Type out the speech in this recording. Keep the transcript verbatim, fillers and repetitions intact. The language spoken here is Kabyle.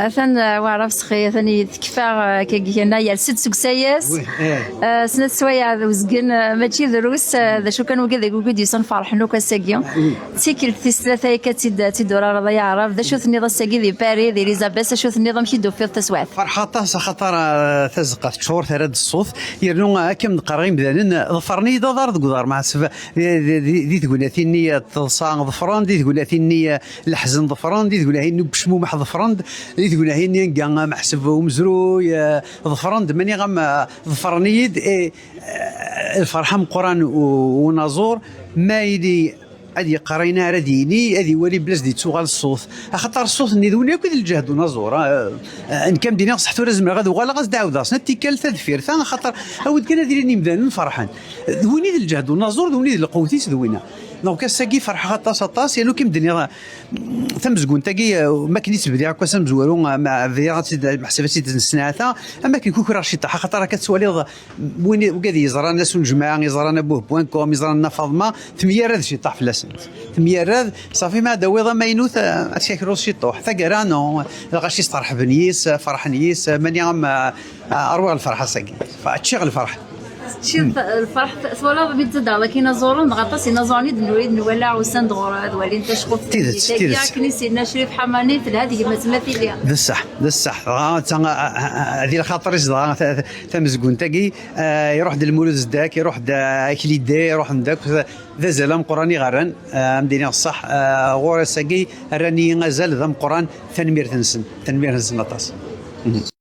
Atan, eh, Waɛrab Sexi, atan tekfa, eh, akkagi kan, yers-d seg usayes. Oui, eh. Eh, snat swayeɛ d uzgen, eh, mačči drus, eh, d acu kan, wigi d wigi d-yusan ferḥen akk ass-agi. Oui. D tikkelt tis tlata akka tt-id, tt-id-turareḍ ay Aɛrab. D acu tenniḍ ass-agi di Paris, di Elisabeth, acu tenniḍ, amek i d-tufiḍ taswiɛt? Ferḥeɣ aṭas, axaṭer, eh, tazeqqa teččur, terra-d ṣṣut. Yernu, eh, akken d-qqareɣ imdanen, eh, ḍefren-iyi-d aḍar deg uḍar, meɛseb, eh, di, di, di tegnatin-nni, eh, teḍsa ḍefren, di tegnatin-nni, eh, leḥzen ḍefren, di tegnatin-nni n ucmumeḥ ḍefren, di tegnatin-nni anga, eh, meḥseb umezruy, eh, ḍefren-d, mani ɣam, eh, ḍefren-iyi-d, eh, eh, lferḥ ameqqran u, unaẓur, ma yili ad yeqqar ayen ara d-yini, ad iwali bla s d-yettuɣal ṣṣut. Axaṭer ṣṣut-nni d win akk i d lǧehd unaẓur, ah, ah, nekk am d-iniɣ ṣeḥ tura zemreɣ ad uɣaleɣ ad s-d-ɛawdeɣ snat tikkal tadfirt, ah, axaṭer awi-d kan ad ilin imdanen ferḥen. D win i d lǧehd unaẓur, d win i d lqewt-is, d winna. Donc ass-agi ferḥeɣ aṭas, aṭas, yernu kem d-nniɣ, tamezgunt-agi, ah, makken i tt-bdiɣ akk ass amezwaru, ah, ma bdiɣ ad tt-id, meḥseb ad tt-id-nessenɛata, am akken kukreɣ ciṭṭaḥ, axaṭer akka tettwaliḍ, win i, wigad yeẓran Ass Unejmaɛ, yeẓran Abuh point com, yeẓran Nna Faḍma, temyarad ciṭṭaḥ fell-asent. Temyarad, ṣafi ma ad d-tawiḍ amaynut, eh, ad tkakruḍ ciṭṭuḥ. Taggara, non, lɣaci steṛḥben yis, ferḥen yis, mani am, eh, ṛwiɣ lferḥ ass-agi. Fa-, ččiɣ lferḥ. Teččiḍ lferḥ, twalaḍ mi d-tedɛeḍ akk inaẓuren, dɣa aṭas inaẓuren i d-nuri, d-nwala usan-d ɣur-, ad walin taceqquft. Tidet, tidet. Akken i s-yenna Crif Ḥamani, telha tegmat ma tili. D ṣṣeḥ, d ṣṣeḥ. Dɣa, ta-, a, a, a, di lxaṭer-is dɣa, ta-, ta-, tamezgunt-agi, eh, iruḥ-d Lmulud Zeddak, iruḥ-d, eh, Akli Dde, iruḥ-d akk, d azal ameqqran i ɣ-rran, eh, am d-iniɣ ṣṣeḥ, eh, ɣur ass-agi, rran-iyi azal d ameqqran, tanemmirt-nsen, tanemmirt-nsen aṭas. Mhm.